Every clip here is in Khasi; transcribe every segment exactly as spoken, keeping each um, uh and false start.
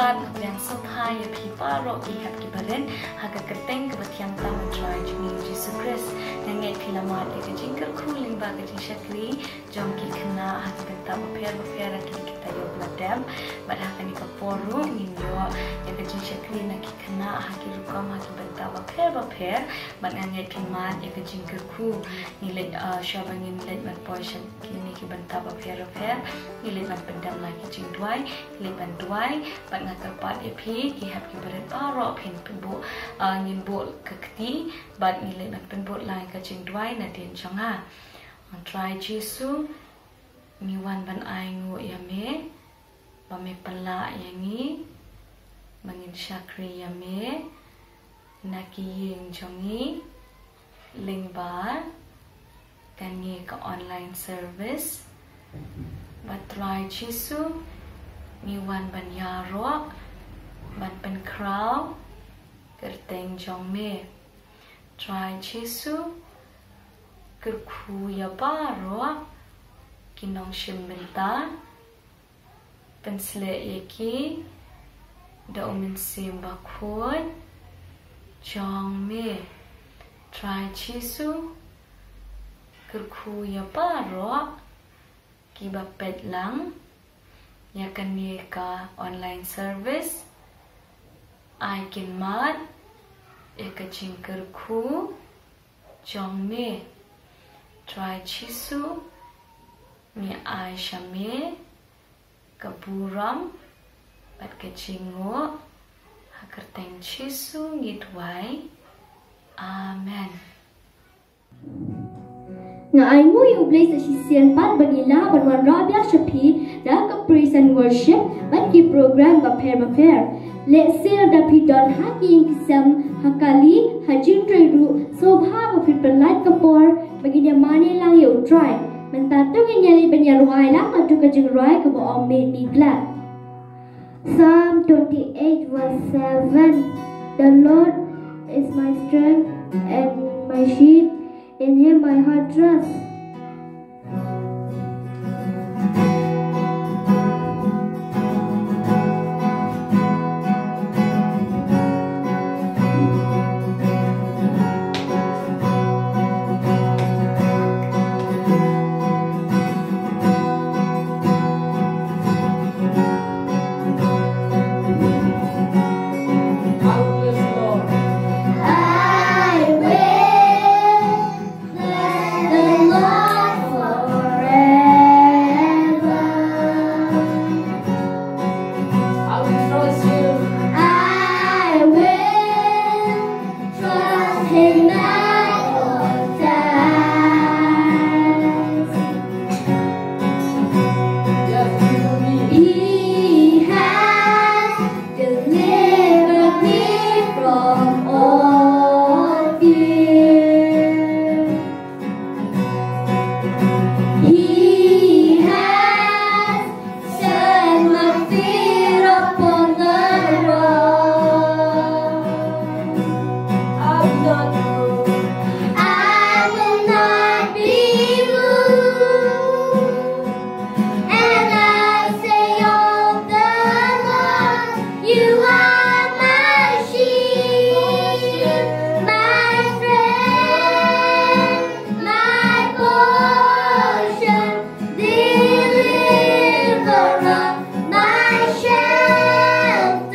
Ngan sngewbha ïa phi baroh ki hep ki barit ha ka kyrteng kaba thiang tam U Trai jong ngi Jisu Khrist. Nga ngeit phi la mad ïa ka jingkyrkhu lyngba ka jingshakri jong ki khynnah ha ki bynta bapher bapher ha kine ki taïew ba la dep. Bad ha kane ka por ruh ngin ïoh ïa ka jingshakri na ki khynnah ha ki rukom ha ki bynta bapher bapher. Bad nga ngeit phi mad ïa ka jingkyrkhu. Ngi leit, ah, shuwa ba ngin leit ban poi sha kine ki bynta bapher bapher, ngi leit ban pyndem la ki jingduwai, ngi leit ban duwai. Bad nga kyrpad ïa phi ki hep ki barit baroh phin pynbud, ah, ngin bud ka kti. Bad ngi leit ban pynbud la ka jingduwai nadien jong nga. U Trai Jisu, ngi wan ban ainguh ïa me ba me pynlah ïa ngi ba ngin shakri ïa me na ki ïing jong ngi lyngba kane ka online service. Bad Trai Jisu, ngi wan ban ïaroh ban pynkhraw kyrteng jong me. Trai Jisu, kyrkhu ïa baroh ki nongshim bynta, pynsleh ïa ki da U Mynsiem Bakhuid jong me. Trai Jisu, kyrkhu ïa baroh kiba peit lang ïa kane ka online service. Ai kin mad ïa ka jingkyrkhu jong me. Trai Jisu, ngi ai sha me ka burom bad ka jingnguh. Ha kyrteng Jisu ngi duwai. Amen. Nga ainguh ïa U Blei sa shisien pat ba ngi lah ban wanrah biang sha phi da ka praise and worship bad ki program bapher bapher. Lehse lada phi don ha ki ïing ki sem, ha kali, ha jingtrei ruh, sngewbha ba phin pynlait ka por ba ngin ïa mane lang ïa U Trai. Mynta to ngin ïa leit ban ïa rwai lang naduh ka jingrwai kaba ong Make Me Glad. Psalm twenty-eight verse seven. The Lord is my strength and my shield, in him my heart trusts. I will bless the Lord forever. I will trust him. I will trust him at all times. He has delivered me from all fear. He has set my feet upon the rock. I will not move. I will not be moved. And I say of the Lord, you are my shield, my strength, my portion, deliverer, my shelter.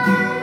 Amen.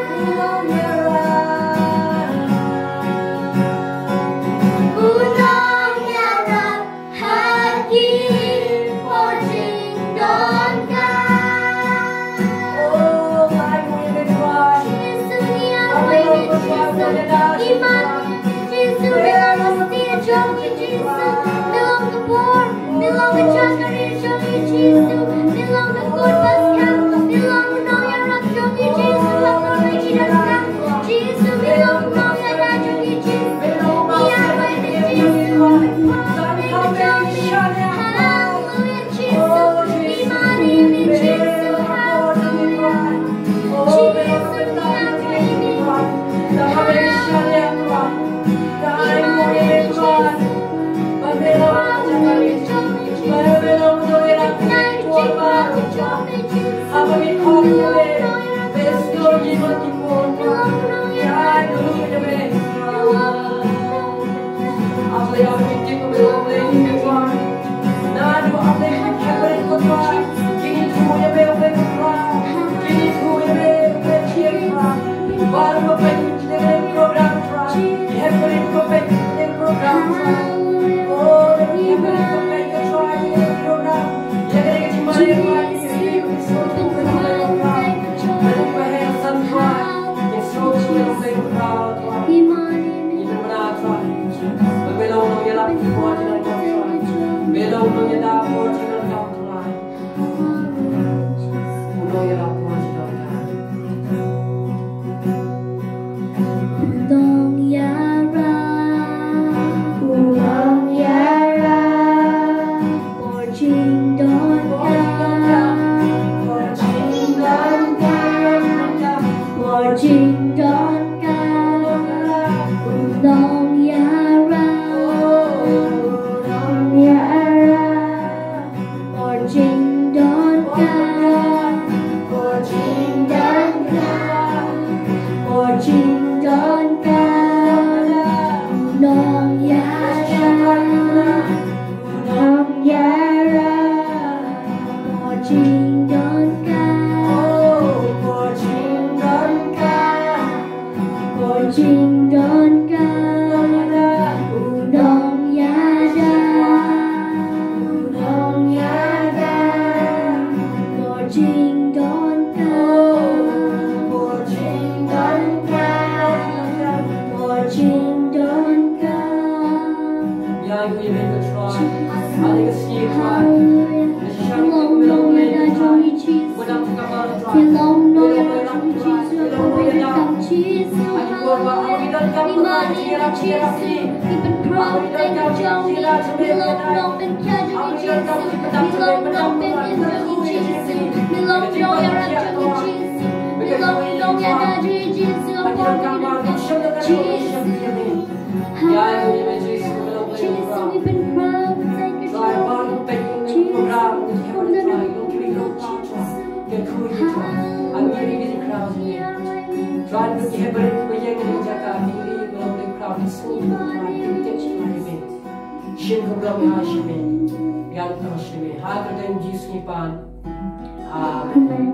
Amen.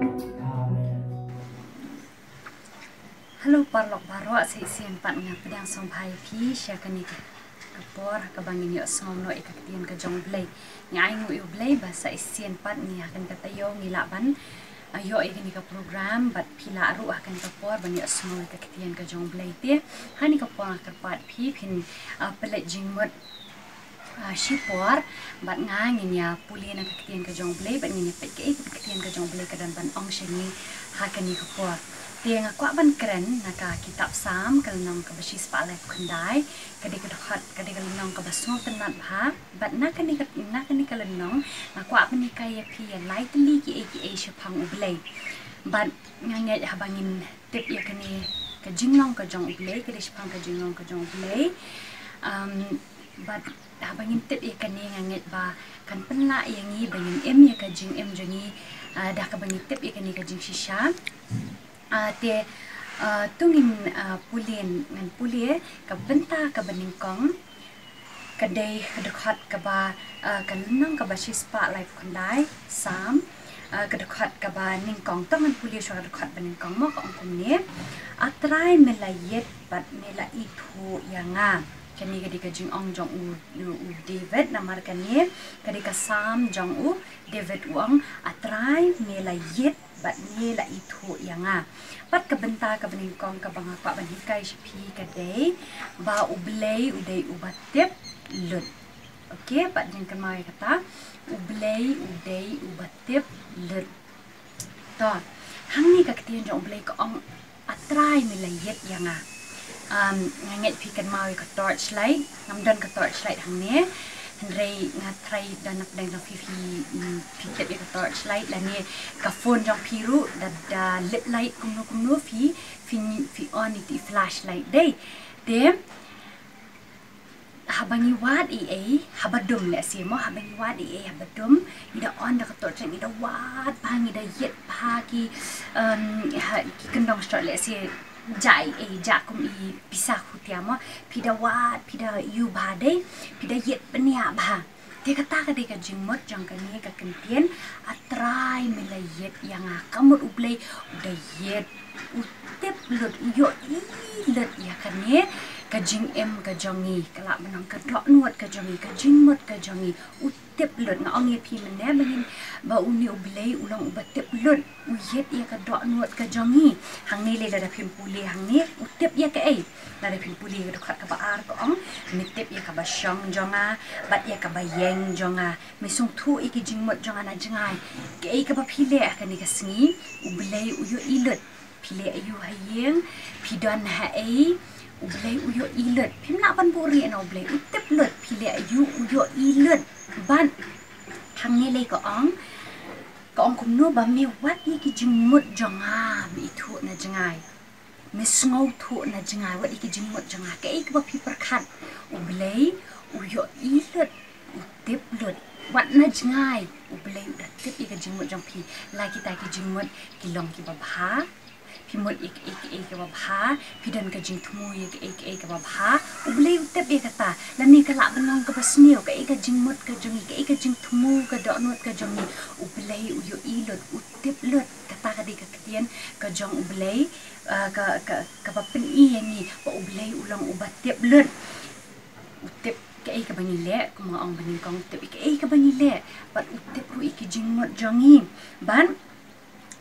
Hello paralok baroh, sa shisien pat nga pdiang sngewbha ïa phi sha kane ka por kaba ngin ïohsngew noh ïa ka ktien ka jong U Blei. Nga ainguh ïa U Blei ba sa shisien pat ngi ha kane ka taïew ngi lah ban ïoh ïa kane ka program bad phi lah ruh ha kane ka por ban ïohsngew ïa ka ktien ka jong U Blei. Te ha kane ka por nga kyrpad phi phin pynleit jingmut shipor bad nga ngin ïa pule na ka ktien ka jong U Blei bad ngin ïa peit kaei ka ktien ka jong U Blei ka don ban ong sha ngi ha kane ka por. Te nga kwah ban kren na ka kitab Salm ka lynnong kaba shispah laiphew khyndai, ka dei ka dkhot, ka dei ka lynnong kaba sngewtynnat bha. Bad na kane ka, na kane ka lynnong nga kwah ban hikai ïa phi ïa lai tylli kiei kiei shaphang U Blei. Bad nga ngeit haba ngin tip ïa kane ka jinglong ka jong U Blei, ka dei shaphang ka jinglong ka jong U Blei. Bad haba ngin tip ïa kane nga ngeit ba kan pynlah ïa ngi ba ngin im ïa ka jingim jong ngi da kaba ngi tip ïa kane ka jingshisha. Te to ngin pule, ngan pule ka bynta kaba nyngkong, ka dei ka dkhot kaba, ka lynnong kaba shispah laiphew khyndai, Salm. Ah, ka dkhot kaba nyngkong, tang ngan pule shuwa ka dkhot ba nyngkong mo, ka ong kumne. A Trai, me la ïit bad me la ithuh ïa nga. Kane ka dei ka jingong jong u, u, u David, namar kane ka dei ka Salm jong u David, u ong, A Trai, me la ïit bad me la ithuh ïa nga. Bad ka bynta kaba nyngkong kaba nga kwah ban hikai sha phi ka dei ba U Blei u dei uba tip lut. Okay, bad jingkynmaw ïa kata, U Blei u dei uba tip lut. To, hangne ka ktien jong U Blei ka ong, A Trai, me la ïit ïa nga. Um, nga ngeit phi kynmaw ïa ka torchlight, ngam don ka torchlight hangne. Hynrei nga trai don na pdeng jong phi, phi, mm, phi tip ïa ka torchlight, lane ka phone jong phi ruh da, da lip light kumno kumno, phi, phi, phi on ïa i flashlight dei. Te haba ngi wad ei ei haba dum, lehse mo, haba ngi wad ei ei haba dum, ngi da on da ka torch, ngi da wad bha, ngi da ïit bha ki, um, ha, ki kyndong shot, lehse jah ei ei, jah kum i pisa khutia mo, phi da wad, phi da ïoh bha dei, phi da ïit bniah bha. Te kata ka dei ka jingmut jong kane ka kyntien, A Trai, me la ïit ïa nga. Ka mut U Blei u da ïit, u tip lut, u ïohi lut ïa kane ka jingim ka jong ngi, ka lah ban ong ka dohnud ka jong ngi, ka jingmut ka jong ngi. U tip lut. Nga ong ïa phi mynne ba ngin, ba une U Blei u long uba tip lut, u ïit ïa ka dohnud ka jong ngi. Hangne lei, lada phim pule hangne, u tip ïa kaei? Lada phim pule ka dkhot kaba ar ka ong, me tip ïa kaba shong jong nga bad ïa kaba ïeng jong nga. Me sngewthuh ïa ki jingmut jong nga na jngai. Kaei kaba phi leh ha kane ka sngi, U Blei u ïohi lut. Phi leh aïu ha ïing, phi don haei, U Blei u ïohi lut. Phim lah ban buhrieh na U Blei, u tip lut. Phi leh aïu, u ïohi lut. Bad hangne lei ka ong, ka ong kumno? Ba me wad ïa ki jingmut jong nga, me ithuh na jngai. Me sngewthuh na jngai, wat ïa ki jingmut jong nga. Kaei kaba phi pyrkhat, U Blei u ïohi lut, u tip lut. Wat na jngai, U Blei u da tip ïa ka jingmut jong phi. La kita ki jingmut ki long kiba bha, phi mut ïa kaei kaei kaba bha, phi don ka jingthmu ïa kaei kaei kaba bha, U Blei u tip ïa kata. Lane ka lah ban long kaba sniew, kaei ka jingmut ka jong ngi, kaei ka jingthmu, ka dohnud ka jong ngi, U Blei u ïohi lut, u tip lut. Kata ka dei ka ktien ka jong U Blei, ah, ka, ka, kaba pyni ïa ngi ba U Blei u long uba tip lut. U tip kaei kaba ngi leh, kum nga ong ba nyngkong, u tip ïa kaei kaba ngi leh, bad u tip ruh ïa ki jingmut jong ngi. Bad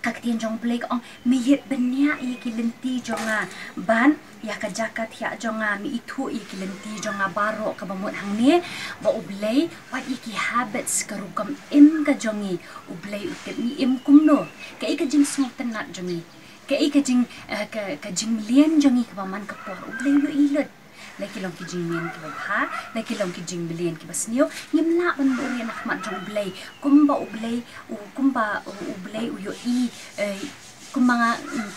ka ktien jong U Blei ka ong, me ïit bniah ïa ki lynti jong nga, bad ïa ka jaka thiah jong nga, me ithuh ïa ki lynti jong nga baroh. Kaba mut hangne ba U Blei, wat ïa ki habits, ka rukom im ka jong ngi, U Blei u tip. Ngi im kumno, kaei ka jingsngewtynnat jong ngi, kaei ka jing, eh, ka, ka jingmlien jong ngi kaba man ka por, U Blei u ïohi lut. La ki long ki jingmlien kiba bha, la ki long ki jingmlien kiba sniew, ngim lah ban buhrieh na khmat jong U Blei. Kumba U Blei, u, kumba U, U Blei u ïohi, eh, kumba nga, mm,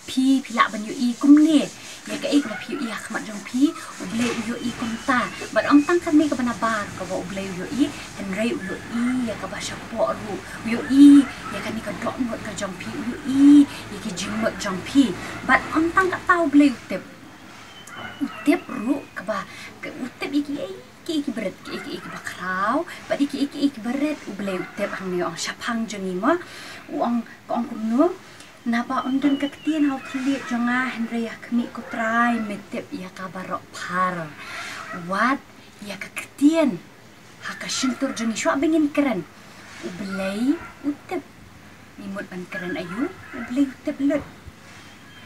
phi, phi lah ban ïohi kumne ïa kaei kaba phi ïohi ha khmat jong phi, U Blei u ïohi kumta. Bad ym tang kane kaba nabar kaba U Blei u ïohi, hynrei u ïohi ïa kaba shapoh ruh, u ïohi ïa kane ka dohnud ka jong phi, u ïohi ïa ki jingmut jong phi. Bad ym tang kata U Blei u tip, u tip ruh kaba, ka, u tip ïa kiei kiei kiba rit, kiei kiei kiba khraw, bad ïa kiei kiei kiba rit U Blei u tip. Hangne u ong shaphang jong ngi mo, u ong, ka ong kumno? Naba ym don ka ktien ha u thylliej jong nga, hynrei ha khmih, ko Trai, me tip ïa ka baroh phar. Wat ïa ka ktien ha ka shyntur jong ngi, shuwa ba ngin kren, U Blei u tip. Ngi mut ban kren aïu, U Blei u tip lut.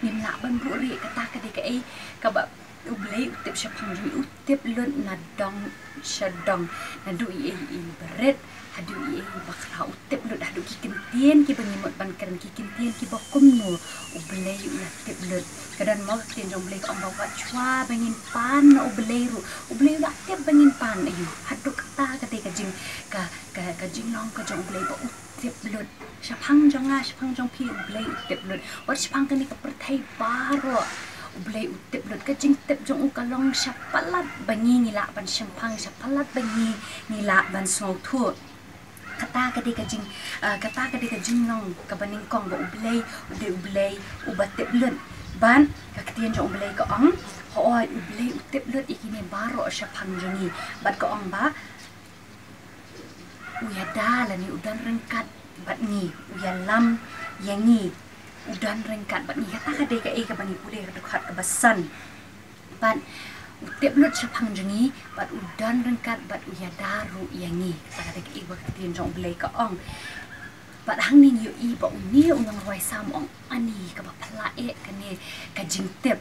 Ngim lah ban buhrieh. Kata ka dei kaei kaba U Blei u tip shaphang jong ngi, u tip lut na dong sha dong, naduh ïa ei ïa ei ba rit haduh ïa ei ïa ei ba khraw, u tip lut. Haduh ki kyntien kiba ngi mut ban kren, ki kyntien kiba kumno, U Blei u la tip lut. Ka don mo ka ktien jong U Blei ka ong ba wat shuwa ba ngin pan na U Blei ruh, U Blei u la tip ba ngin pan aïu. Haduh kata ka dei ka jing, ka, ka, ka jinglong ka jong U Blei ba u tip lut. Shaphang jong nga, shaphang jong phi, U Blei u tip lut. Wat shaphang kane ka pyrthei baroh, U Blei u tip lut. Ka jingtip jong u ka long sha palat ba ngi, ngi lah ban shemphang, sha palat ba ngi, ngi lah ban sngewthuh. Kata ka dei ka jing, ah, kata ka dei ka jinglong kaba nyngkong ba U Blei u dei U Blei uba tip lut. Bad ka ktien jong U Blei ka ong, hooid, U Blei u tip lut ïa kine baroh shaphang jong ngi. Bad ka ong ba u ïada lane u don ryngkat bad ngi, u ïalam ïa ngi, u don ryngkat bad ngi. Kata ka dei kaei kaba ngi pule ha ka dkhot kaba san. Bad u tip lut shaphang jong ngi, bad u don ryngkat bad u ïada ruh ïa ngi. Kata ka dei kaei ba ka ktien jong U Blei ka ong. Bad hangne ngi ïohi ba une u nongrwai Salm u ong, ani kaba phylla eh kane ka jingtip.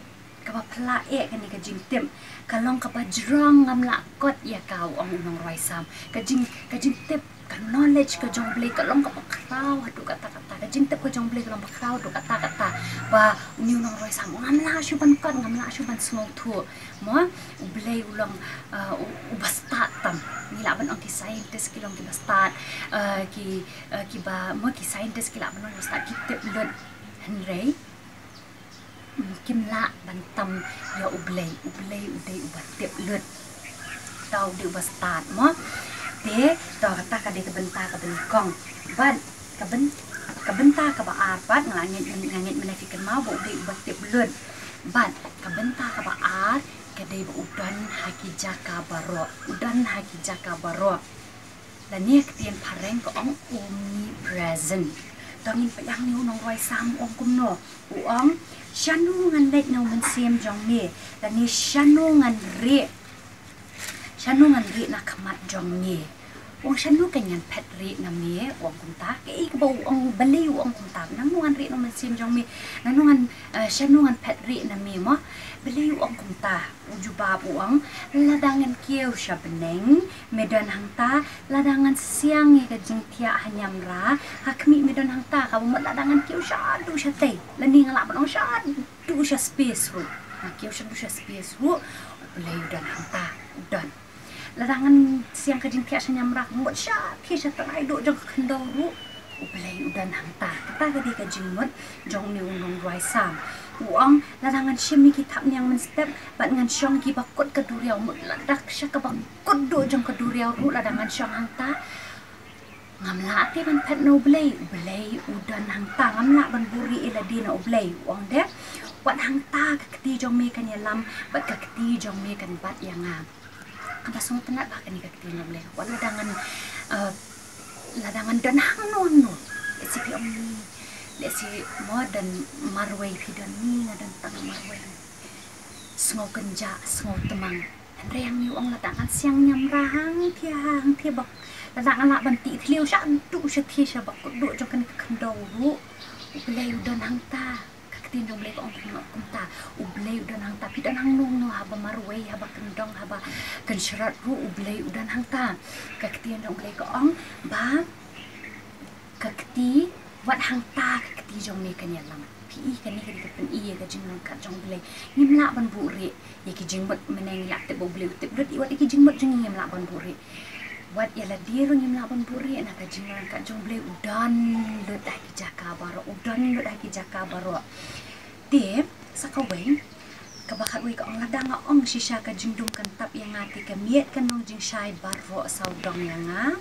Kaba phylla eh kane ka jingtip. Ka long kaba jrong, ngam lah kot ïa ka, u ong u nongrwai Salm. Ka jing, ka jingtip, ka knowledge ka jong U Blei ka long kaba khraw haduh katta katta. Ka jingtip ka jong U Blei ka long ba khraw haduh katta katta. Ba une u nongrwai Salm u ong, ngam lah shuh ban kot, ngam lah shuh ban sngewthuh. Mo, U Blei u long, uh, u, uba stad tam. Ngi lah ban ong ki scientist ki long kiba stad, uh, ki, uh, kiba, mo, ki scientist ki lah ban ong ba stad, ki tip lut. Hynrei kim lah ban tam ïa U Blei. U Blei u dei uba tip lut. Uta u dei uba stad, mo. Te to, kata ka dei ka bynta kaba nyngkong. Bad ka byn, ka bynta kaba ar pat, nga ngeit, nga ngeit mynne phi kynmaw ba u dei uba tip lut. Bad ka bynta kaba ar ka dei ba u don ha ki jaka baroh. U don ha ki jaka baroh. Lane ka ktien phareng ka ong omnipresent. To ngin peit hangne u nongrwai Salm u ong kumno. U ong, shano ngan leit na u mynsiem jong me, lane shano ngan rieh, shano ngan rieh na khmat jong me. U ong, shano kan ïan phet rieh na me, u ong kumta. Kaei kaba u ong, balei u ong kumta? Nangno ngan rieh na u mynsiem jong me, nangno ngan, eh, shano ngan phet rieh na me, mo? Balei u ong kumta? U jubab u ong, lada ngan kiew sha bneng, me don hangta. Lada ngan siang ïa ka jingthiah ha niamra, ha khmih me don hangta. Kaba mut lada ngan kiew shaduh shatei, lane nga lah ban ong shaduh sha space ruh, nga kiew shaduh sha space ruh, U Blei u don hangta, u don. Lada ngan siang ka jingthiah sha niamra, mut sha phi sha tnai duh jong ka khyndew ruh, U Blei u don hangta. Kata ka dei ka jingmut jong une u nongrwai Salm. U ong, lada ngan shim ïa ki thapniang mynstep bad ngan shong ïa kiba kut ka duriaw, mut lada sha kaba kut duh jong ka duriaw ruh lada ngan shong hangta, ngam lah te ban phet na U Blei. U Blei u don hangta. Ngam lah ban buhrieh ïa lade na U Blei. U ong de, wat hangta ka kti jong me kan ïalam bad ka kti jong me kan bat ïa nga. Kaba sngewtynnat ba kane ka ktien U Blei. Wat lada ngan, eh, lada ngan don hangno hangno. Lehse phi ong ni, lehse mo don marwei, phi don ni, nga don tang marwei. Sngew kynjah, sngew tymmen. Hynrei hangne u ong lada ngan siang niamra hangthie, hangthie bak, lada ngan lah ban tih thliew shaduh shathie sha ba kut duh jong kane ka khyndew ruh, U Blei u don hangta. Ka ktien jong U Blei ka ong kumta. U Blei u don hangta. Phi don hangno hangno, haba marwei, haba kyndong, haba kynshrot ruh, U Blei u don hangta. Ka ktien jong U Blei ka ong ba ka kti, wat hangta ka kti jong me kan ïalam. Phi i, kane ka dei ka pyni ïa ka jingryngkat jong U Blei. Ngim lah ban buhrieh ïa ki jingmut, mynne ngi lah tip ba U Blei u tip lut, wat ïa ki jingmut jong ngi ngim lah ban buhrieh. Wat ïa lade ruh ngim lah ban buhrieh na ka jingryngkat jong U Blei. U don lut ha ki jaka baroh, u don lut ha ki jaka baroh. Te sa kawei, kaba khatwei ka ong, lada nga ong shisha ka jingdum kan tap ïa nga, te ka miet kan long jingshai baroh sawdong ïa nga.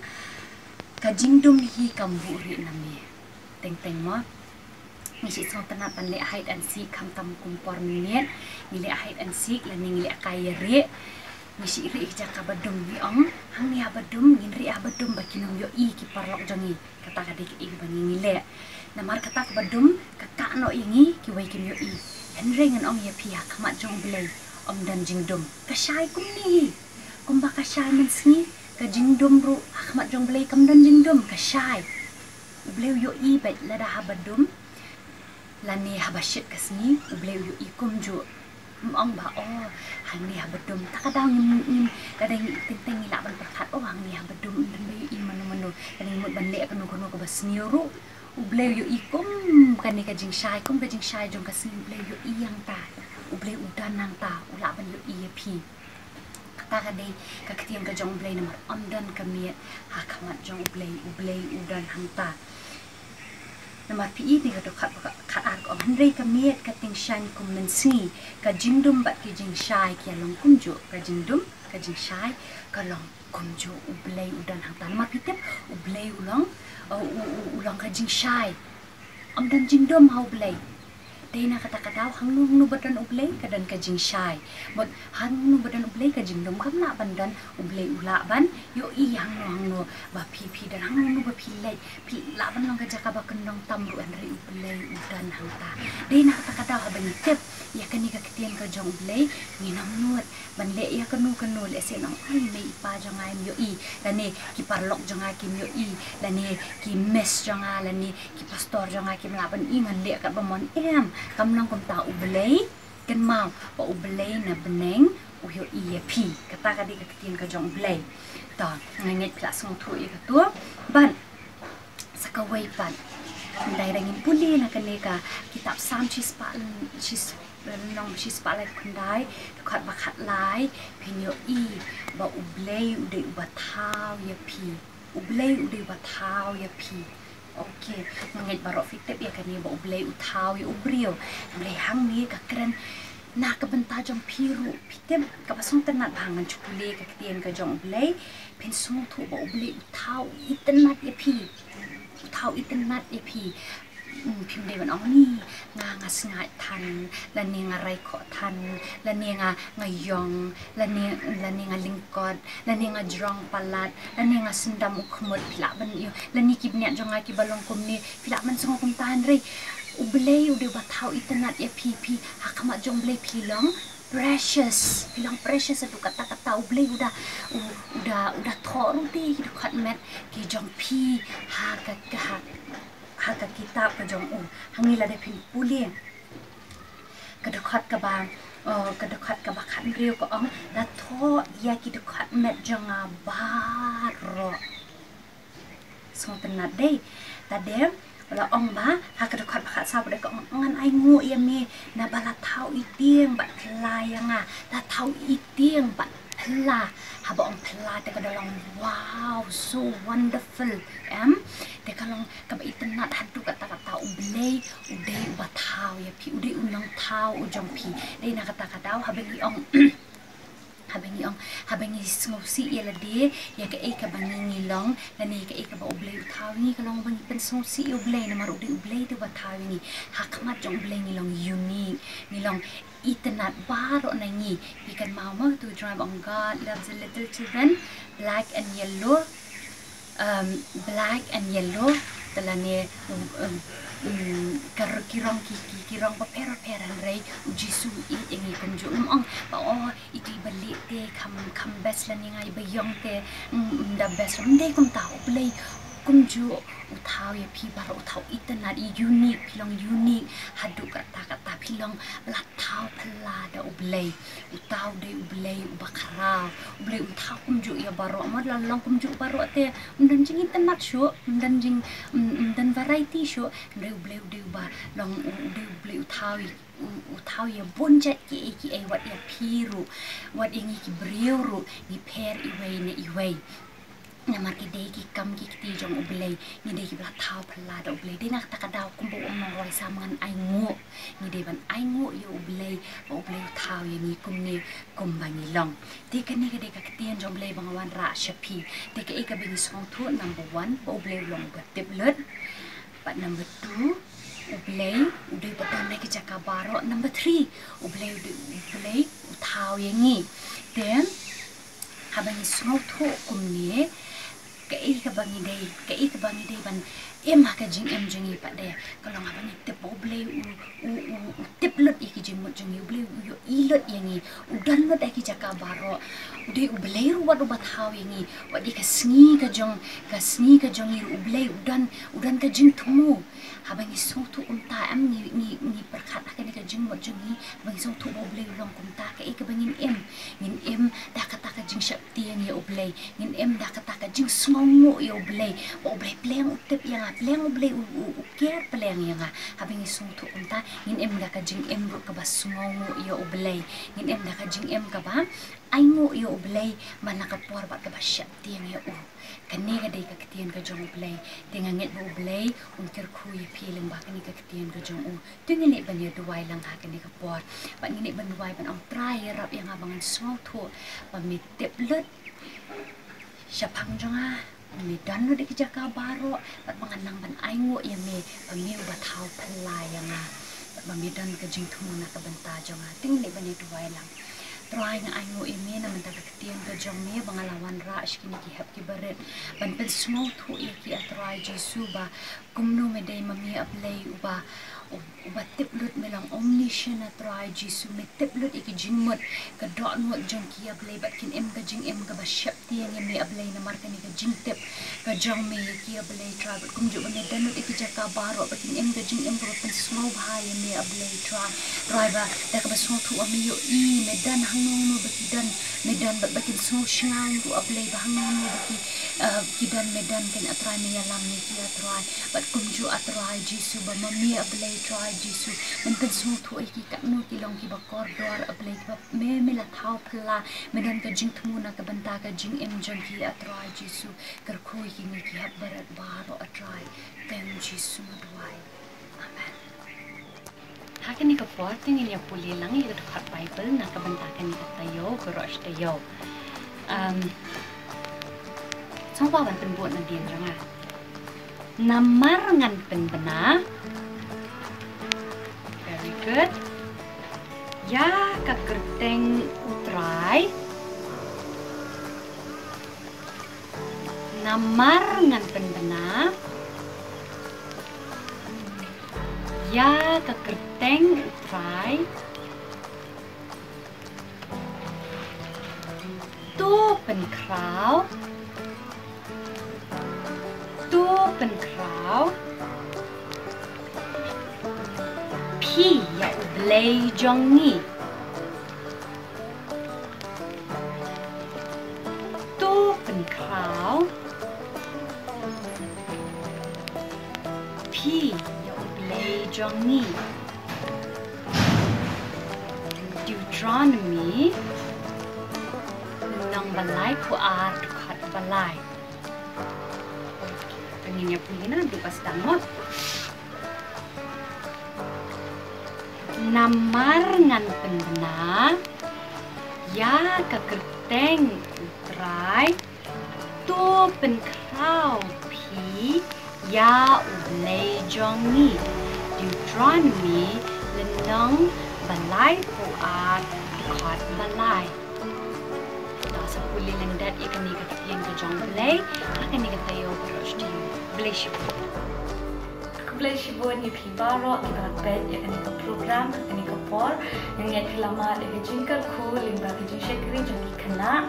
Ka jingdum hi kam buhrieh na me. Teng teng mo. Ngi shu sngewtynnat ban leh hide and seek, khamtam kum por mynmiet. Ngi leh hide and seek, lane ngi leh kai ïa rieh. Ngi shu rieh ha ki jaka ba dum, ngi ong, hangne haba dum, ngin rieh haba dum ba kin ym ïohi ki paralok jong ngi. Kata ka dei kaei ba ngi, ngi leh. Namar kata kaba dum ka kah noh ïa ngi, kiwei kim ïohi. Hynrei ngan ong ïa phi, ha khmat jong U Blei ym don jingdum. Ka shai kumne hi. Kumba ka shai mynsngi, ka jingdum ruh ha khmat jong U Blei kam don jingdum, ka shai. U Blei u ïohi beit lada haba dum lane haba shit ka sngi, U Blei u ïohi kumjuh. Ym ong ba, oh, hangne haba dum. Ta ka daw ngim, ngim, lada ngi teng teng ngi lah ban pyrkhat, oh, hangne haba dum, ym don ba ïohi mano mano. Lada ngi mut ban leh kano kano kaba sniew ruh, U Blei u ïohi kum kane ka jingshai, kum ka jingshai jong ka sngi, U Blei u ïohi hangta. U Blei u don hangta, u lah ban ïohi ïa phi. Kata ka dei ka ktien ka jong U Blei, namar ym don ka miet ha khmat jong U Blei, U Blei u don hangta. Namar phi i, te ka dkhot khatar ka ong, hynrei ka miet ka tyngshaiñ kum mynsngi, ka jingdum bad ki jingshai ki ïalong kumjuh. Ka jingdum, ka jingshai ka long kumjuh. U Blei u don hangta. Namar phi tip, U Blei u long, u, u, u, u long ka jingshai. Ym don jingdum ha U Blei. Dei na kata ka daw hangno hangno ba don U Blei ka don ka jingshai. Bad hangno ba don U Blei ka jinglum, kam lah ban don U Blei u lah ban ïohi hangno hangno ba phi phi don, hangno hangno ba phi leit, phi lah ban long ka jaka ba kyndong tam ruh, hynrei U Blei u don hangta. Dei na kata ka daw haba ngi tip ïa kane ka ktien ka jong U Blei, ngin ym nud ban leh ïa kano kano, lehse nang ai mei i pa jong nga im ïohi, lane ki paralok jong nga kim ïohi, lane ki miss jong nga, lane ki pastor jong nga kim lah ban i, ngan leh katba mon. Em, kam long kumta. U Blei, kynmaw ba U Blei na bneng u ïohi ïa phi. Kata ka dei ka ktien ka jong U Blei. To, nga ngeit phi la sngewthuh ïa kato. Bad sa kawei pat, hynrei da ngin pule na kane ka kitab Salm shispah, shis- lynnong shispah laiphew khyndai, dkhot ba khatlai, phin ïohi ba U Blei u dei uba thaw ïa phi. U Blei u dei uba thaw ïa phi. Okay, nga ngeit baroh phi tip ïa kane ba U Blei u thaw ïa u briew. Hynrei hangne ka kren na ka bynta jong phi ruh, phi tip, kaba sngewtynnat ba ngan shu pule ka ktien ka jong U Blei, phin sngewthuh ba U Blei u thaw itynnat ïa phi. U thaw itynnat ïa phi. Hmm, phim dei ban ong ni, nga, nga sngaid than, lane nga rai khoh than, lane nga, nga ïong, lane, lane nga lyngkot, lane nga jrong palat, lane nga syndam u khmut, phi lah ban ïoh, lane ki bniat jong nga kiba long kumne, phi lah ban sngew kumta, hynrei U Blei u dei uba thaw itynnat ïa phi, phi ha khmat jong U Blei phi long precious, phi long precious haduh katta katta. U Blei u da, u, u da, u da thoh ruh te ki dkhot met ki jong phi ha ka, ka ha, ha ka kitab ka jong u. Hangne lada phin pule ka dkhot kaba, eh, ka dkhot kaba khathynriew ka ong, da thoh ïa ki dkhot met jong nga baroh. Sngewtynnat dei. Tade u la ong ba ha ka dkhot ba khatsaw pat ka ong, ngan ainguh ïa me naba la thaw itieng bad phylla ïa nga. La thaw itieng bad phylla. Haba ong phylla te ka da long wow, so wonderful. Em, te ka long kaba itynnat haduh katta katta. U Blei u dei uba thaw ïa phi, u dei u nongthaw u jong phi. Dei na kata ka daw haba ngi ong haba ngi ong, haba ngi sngewsih ïa lade, ïa kaei kaba ngi, ngi long, lane ïa kaei kaba U Blei u thaw ïa ngi, ka long ba ngi pynsngewsih ïa U Blei, namar u dei U Blei te uba thaw ïa ngi. Ha khmat jong U Blei ngi long unique, ngi long itynnat baroh na ngi. Phi kynmaw mo tu jrong ba ong God loves the little children, black and yellow, um, black and yellow, te lane, um, um, um, ka r-, ki rong ki, ki, ki rong bapher bapher, hynrei U Jisu u ïeit ïa ngi kumjuh. Um ong ba, oh, iti ba lieh te kham, kham best, lane nga iba ïong te, um, um, da best. Ym dei kumta. U Blei kumjuh u thaw ïa phi baroh, u thaw itynnat, unique, phi long unique haduh katta katta, phi long ba la thaw phylla da U Blei. Uta u dei U Blei uba khraw. U Blei um thaw kumjuh ïa baroh. Mo lada long kumjuh baroh te ym don jingitynnat shuh, ym don jing, ym, ym don variety shuh. Hynrei U Blei u dei uba long, u, u dei U Blei u thaw ïa, u, u thaw ïa bun jait kiei kiei, wat ïa phi ruh, wat ïa ngi ki briew ruh, ngi pher iwei na iwei. Namar ki dei ki kam ki kti jong U Blei, ngi dei kiba la thaw phylla da U Blei. Dei na kata ka daw kumba u ong u nongrwai Salm, ngan ainguh, ngi dei ban ainguh ïa U Blei ba U Blei u thaw ïa ngi kumne kumba ngi long. Te kane ka dei ka ktien jong U Blei ba nga wanrah sha phi. Te kaei kaba ngi sngewthuh, number one, ba U Blei u long uba tip lut. Bad number two, U Blei u dei uba don ha ki jaka baroh. Number three, U Blei u dei U Blei u thaw ïa ngi. Te haba ngi sngewthuh kumne, kaei kaba ngi dei, kaei kaba ngi dei ban im ha ka jingim jong ngi pat de ka long haba ngi tip ba U Blei u, u, u, u tip lut ïa ki jingmut jong ngi. U Blei u ïohi lut ïa ngi, u don lut ha ki jaka baroh. U dei U Blei ruh wat uba thaw ïa ngi, wat ïa ka sngi ka jong, ka sngi ka jong ngi ruh U Blei u don, u don ka jingthmu. Haba ngi sngewthuh kumta, em, ngi, ngi, ngi pyrkhat ha kane ka jingmut jong ngi, haba ngi sngewthuh ba U Blei u long kumta, kaei kaba ngin im? Ngin im da kata ka jingsheptieng ïa U Blei, ngin im da kata ka jingsngewnguh ïa U Blei, ba U Blei pleng u tip ïa nga, pleng U Blei u, u, u care pleng ïa nga. Haba ngi sngewthuh kumta, ngin im da ka jingim ruh kaba sngewnguh ïa U Blei, ngin im da ka jingim kaba ainguh ïa U Blei man la ka por bad kaba sheptieng ïa u. Kane ka dei ka ktien ka jong U Blei. Te nga ngeit ba U Blei un kyrkhu ïa phi lyngba kane ka ktien ka jong u. Te ngin leit ban ïa duwai lang ha kane ka por. Bad ngin leit ban duwai ban ong, Trai, ïarap ïa nga ba ngan sngewthuh ba me tip lut shaphang jong nga, ba me don lut ha ki jaka baroh, bad ba ngan nang ban ainguh ïa me ba me uba thaw phylla ïa nga. Ba ba me don ka jingthmu na ka bynta jong nga. Te ngin leit ban ïa duwai lang. Trai, nga ainguh ïa me na ka bynta ka ktien ka jong me ba nga la wanrah sha kine ki hep ki barit ban pynsngewthuh ïa ki, A Trai Jisu, ba kumno me dei ma me, A Blei uba, uba tip lut. Me long omniscient, A Trai Jisu, me tip lut ïa ki jingmut, ka dohnud jong ki, A Blei, bad kin im ka jingim kaba sheptieng ïa me, A Blei, namar kane ka jingtip ka jong me ïa ki, A Blei Trai, bad kumjuh ba me don lut ïa ki jaka baroh ba kin im ka jingim kaba pynsngewbha ïa me, A Blei Trai. Trai, ba da kaba sngewthuh ba me ïohi, me don hangno hangno ba ki don, me don, bad ba kin sngewsynei ruh, A Blei, ba hangno hangno ba ki, eh, ki don, me don kein, A Trai, me ïalam ïa ki, A Trai. Bad kumjuh, A Trai Jisu, ba ma me, A Blei Trai Jisu, men pynsngewthuh ïa ki katno ki long kiba kordor, A Blei, kiba me, me la thaw phylla, me don ka jingthmu na ka bynta ka jingim jong ki, A Trai Jisu. Kyrkhu ïa kine ki hep barit baroh, A Trai. Tang Jisu nga duwai. Amen. Ha kane ka por te ngin ïa pule lang ïa ka dkhot Baibl na ka bynta kane ka taïew baroh shi taïew. Um, sngewbha ban pynbud nadien jong nga. Namar ngan pynbna. Very good. Ïa ka kyrteng U Trai. Namar ngan pynbna. Ïa ka kyrteng U Trai. To pynkhraw. To pynkhraw. Phi ïa U Blei jong ngi. To pynkhraw. Phi ïa U Blei jong ngi. Deuteronomy, lynnong ba laiphew ar, dkhot ba lai. Te ngin ïa pule na, duh ba sdang mo. Namar ngan pynbna ïa ka kyrteng U Trai, to pynkhraw phi ïa U Blei jong ngi. Deuteronomy, lynnong ba laiphew ar, dkhot ba lai. To sa pule lyndet ïa kane ka ktien ka jong U Blei ha kane ka taïew baroh shi taïew. Blei shibun. Khublei shibun ïa phi baroh kiba la peit ïa kane ka program ha kane ka por. Nga ngeit phi la mad ïa ka jingkyrkhu lyngba ka jingshakri jong ki khynnah.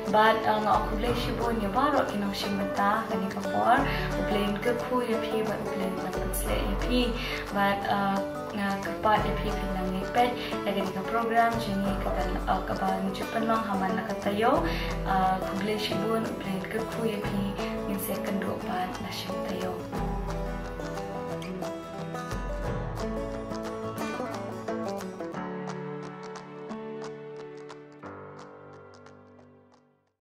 Bad, uh, nga ong khublei shibun ïa baroh ki nongshim bynta ha kane ka por. U Blei un kyrkhu ïa phi bad U Blei un pynshlur ïa phi. Bad, uh, nga kyrpad ïa phi phin nang ïa peit ïa kane ka program jong ngi kaba, uh, kaba ngi ju pynlong ha man la ka taïew. Uh, khublei shibun, U Blei un kyrkhu ïa phi, ngin sa ïakynduh pat la shi taïew.